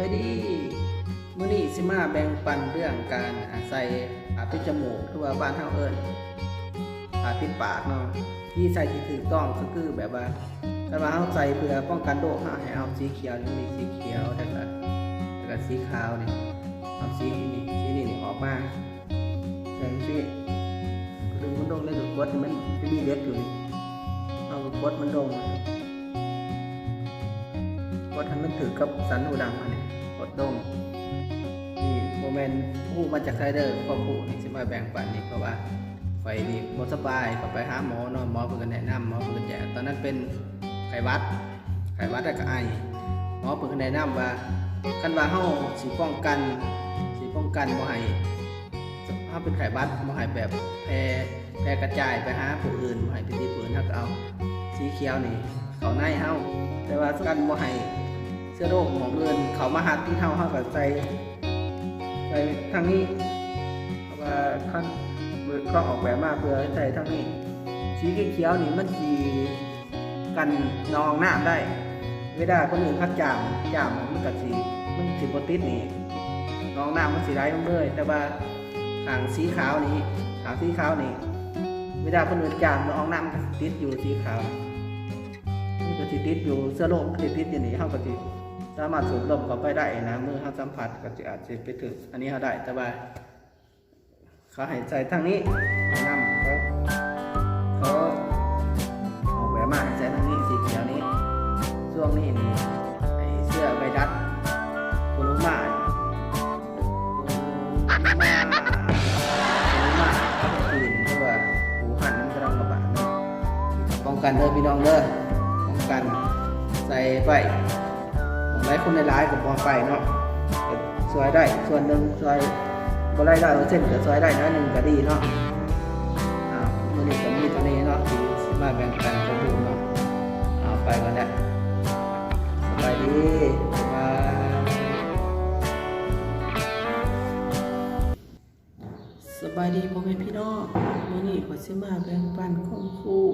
ສະບາຍດີ ມື້ນີ້ຊິມາແບ່ງປັນເລື່ອງການ ອາ ໃສ່ຜ້າປິດຈະມູກ ຫຼືວ່າບ້ານເຮົາເອີ້ນຜ້າປິດປາກເນາະ. ວິທີໃສ່ທີ່ຖືກຕ້ອງກໍຄືແບບວ່າ ຄັນວ່າເຮົາໃສ່ເພື່ອປ້ອງກັນໂລກ ເຮົາໃຫ້ເອົາສີຂຽວນີ້ ມີສີຂຽວ ແລ້ວກໍ ແລ້ວກໍສີຂາວນີ້ ເອົາສີນີ້ ສີນີ້ອອກມາ ຈັ່ງຊີ້ ດຶງມັນລົງ ແລ້ວກໍກົດໃຫ້ມັນ ຈະມີເຫຼັກຢູ່ນີ້ ເຮົາກໍກົດມັນລົງ ກົດໃຫ້ມັນຖືກກັບສັນຫູດັງຫັ້ນນີ້ ກົດລົງ. ນີ້ບໍ່ແມ່ນຮູ້ມາຈາກໃສເດີ້ ຄວາມຮູ້ນີ້ຊິມາແບ່ງປັນນີ້ ເພາະວ່າຂ້ອຍນີ້ບໍ່ສະບາຍ ກໍໄປຫາໝໍເນາະ ໝໍເພິ່ນກໍແນະນຳ ໝໍເພິ່ນກໍແຈ້ງ ຕອນນັ້ນເປັນໄຂ້ຫວັດ ໄຂ້ຫວັດແລ້ວກໍໄອ ໝໍເພິ່ນກໍແນະນຳວ່າ ຄັນວ່າເຮົາຊິປ້ອງກັນ ຊິປ້ອງກັນບໍ່ໃຫ້ ເຮົາເປັນໄຂ້ຫວັດ ບໍ່ໃຫ້ແບບແຜ່ ແຜ່ກະຈາຍໄປຫາຜູ້ອື່ນ ບໍ່ໃຫ້ໄປຕິດຜູ້ອື່ນ ເຮົາກໍເອົາສີຂຽວນີ້ເຂົ້າໃນເຮົາ ແຕ່ວ່າກັນບໍ່ໃຫ້ເຊື້ອໂລກໝອງອື່ນເຂົ້າມາຫາຕິດເຮົາ ເຮົາກໍໃສ່ ໃສ່ທາງນີ້ ເພາະວ່າຄັນ ເຂົາອອກແບບມາເພື່ອໃສ່ທາງນີ້. ສີຂຽວໆນີ້ມັນຊິ ກັນໜອງນ້ຳໄດ້ ເວລາຄົນອື່ນເຂົາຈາມ ຈາມມັນກໍຊິ ມັນຊິບໍ່ຕິດນີ້ ໜອງນ້ຳມັນຊິໄຫຼລົງເລີຍ. ແຕ່ວ່າຂ້າງສີຂາວນີ້ ຂ້າງສີຂາວນີ້ ເວລາຄົນອື່ນຈາມ ໜອງນ້ຳມັນກໍຊິຕິດຢູ່ ສີຂາວ ມັນກໍຊິຕິດຢູ່ ເຊື້ອໂລກມັນກໍຊິຕິດຢູ່ນີ້ ເຮົາກໍຊິສາມາດສູດລົມເຂົ້າໄປໄດ້ນະ ມືເຮົາສຳຜັດກໍຊິ ອາດຊິໄປຖືກອັນນີ້ເຮົາໄດ້ ແຕ່ວ່າ ເຂົາໃຫ້ໃສ່ທາງນີ້ນຳ ເຂົາ ເຂົາອອກແບບມາໃຫ້ໃສ່ທາງນີ້ ສີຂຽວນີ້ ຊ່ວງນີ້ນີ້ ໄອ້ເຊື້ອໄວຣັສໂຄໂຣນາ ໂຄໂຣນາ ໂຄໂຣນາ ຂອງຈີນ ຫຼືວ່າຫູຮັນ ມັນກຳລັງລະບາດເນາະ ປ້ອງກັນເດີ້ພີ່ນ້ອງເດີ້ ປ້ອງກັນ ໃສ່ໄປ ໝ່ອງໃດຄົນຫຼາຍໆກໍບໍ່ໄປເນາະ ກໍຊ່ວຍໄດ້ສ່ວນໜຶ່ງ ຊ່ວຍບໍ່ໄດ້ຮ້ອຍເປີເຊັນ ກໍຊ່ວຍໄດ້ໜ້ອຍໜຶ່ງກໍດີເນາະ. ອ່າ ມື້ນີ້ກໍມີເທົ່ານີ້ເນາະ ທີ່ຊິມາແບ່ງປັນຄວາມຮູ້ເນາະ. ເອົາ ໄປກ່ອນແລ້ວ ສະບາຍດີ ບາຍບາຍ. ສະບາຍດີພໍ່ແມ່ພີ່ນ້ອງ ມື້ນີ້ຂ້ອຍຊິມາແບ່ງປັນຄວາມຮູ້